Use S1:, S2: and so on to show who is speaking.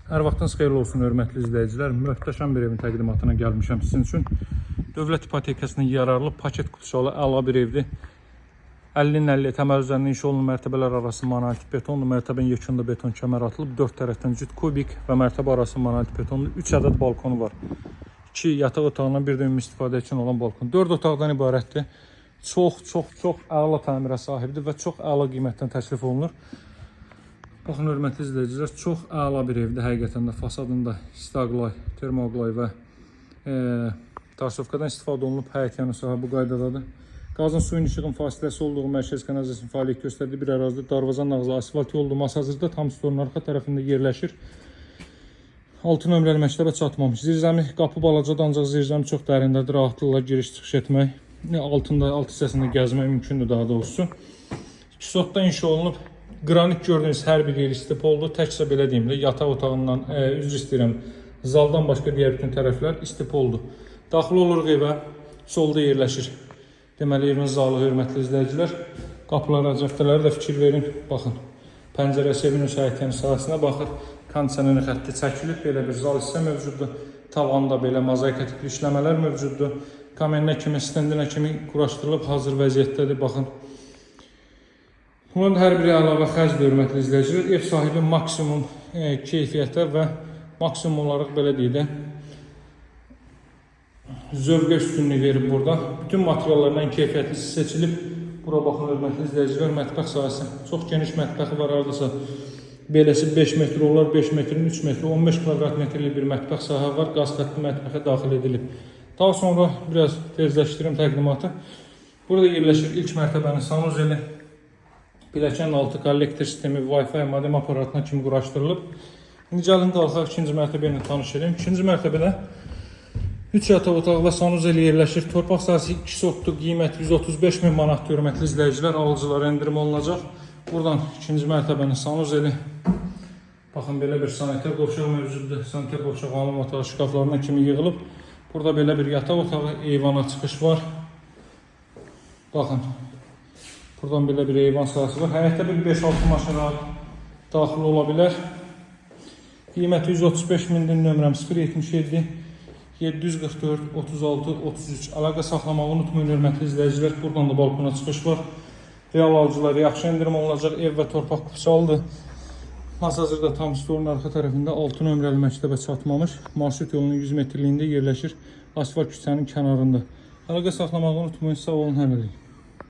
S1: Hər vaxtınız xeyirli olsun hörmətli izləyicilər. Möhtəşəm bir evin təqdimatına gəlmişəm sizin üçün. Dövlət ipotekasına yararlı paket kupçalı əla bir evdir. 50-nin 50 təməl üzərində inşa olunub mərtəbələr arası monolitik betonlu, mərtəbənin yekununda beton kəmər atılıb, 4 tərəfdən cüt kubik və mərtəbə arası monolitik betonlu 3 ədəd balkonu var. 2 yataq otağından bir də ümumi istifadə üçün olan balkon. 4 otaqdan ibarətdir. Çox, çox, çox əla təmirə sahibdir və çox əla qiymətdən təklif olunur. Baxın, hörmətli izləyicilər, çox əla bir evdir həqiqətən də. Fasadında isti aqlay, termoaqlay və tarsovkadan istifadə olunub. Həyət yanı sahə bu qaydadadır. Qazın, suyun, işığın fasiləsi olduğu, mərkəz kanalizasiyasının fəaliyyət göstərdiyi bir ərazidə, Darvazanın ağzı asfalt yoldur. Masazırda tam stolun arxa tərəfində yerləşir. 6 nömrəli məktəbə çatmamış. Zirzəmi qapı balacadır, ancaq zirzəmi çox dərindədir. Rahatlıqla giriş çıxış etmək, altında, alt hissəsində gəzmək mümkündür daha doğrusu. 2 sotda inşa olunub. Qranit gördüyünüz hər bir yer istipoldur. Təkcə belə deyim də, yataq otağından, üzr istəyirəm, zaldan başqa digər bütün tərəflər istipoldur. Daxil oluruq evə, solda yerləşir. Deməli, evin zalı, hörmətli izləyicilər. Qapılara, cəftələrə də fikir verin. Baxın. Pəncərəsi evin öz həyətyanı sahəsinə baxır. Kondisioner xətti çəkilib, belə bir zal hissə mövcuddur. Tavanda belə mozaika tipli işləmələr mövcuddur. Kameninə kimi, stendinə kimi quraşdırılıb, hazır vəziyyətdədir. Baxın. Bunların hər biri əlavə xərcdir, hörmətli izləyicilər. Ev sahibi maksimum keyfiyyətə və maksimum olaraq, belə deyək də, zövqə üstünlük verib burada. Bütün materiallardan ən keyfiyyətlisi seçilib. Bura baxın, hörmətli izləyicilər, mətbəx sahəsi. Çox geniş mətbəxi var, hardasa beləsi 5 metr olar, 5 metrin 3 metri, 15 kvadrat metrlik bir mətbəx sahə var. Qaz xətti mətbəxə daxil edilib. Daha sonra biraz tezləşdirim təqdimatı. Burada yerləşir ilk mərtəbənin sanuzeli. Pilləkənin altı kollektor sistemi, Wi-Fi, modem aparatına kimi quraşdırılıb. İndi gəlin qalxaq, ikinci mərtəbə ilə tanış edeyim. İkinci mərtəbədə 3 yataq otağı və sanuzeli yerləşir. Torpaq sahəsi 2 sotdur, qiymət 135 min manatdır, hörmətli izləyicilər. Alıcılara endirim olunacaq. Buradan ikinci mərtəbənin sanuzeli. Baxın, belə bir sanitar qovşağı mövcuddur. Sanitar qovşağı hamam otağı şkaflarına kimi yığılıb. Burada belə bir yataq otağı, eyvana çıxış var. Baxın. Buradan belə bir eyvan sahəsi var. Həyətdə bir 5-6 maşın rahat daxil ola bilər. Qiyməti 135 mindir, nömrəm 077 744 36 33. Əlaqə saxlamağı unutmayın, hörmətli izləyicilər. Buradan da balkona çıxış var. Real alıcılara yaxşı endirim olunacaq. Ev və torpaq kupçalıdır. Masazırda tam stolun arxa tərəfində, 6 nömrəli məktəbə çatmamış, marşrut yolunun 100 metrliyində yerləşir. Asfalt küçənin kənarında. Əlaqə saxlamağı unutmayın. Sağ olun hələlik.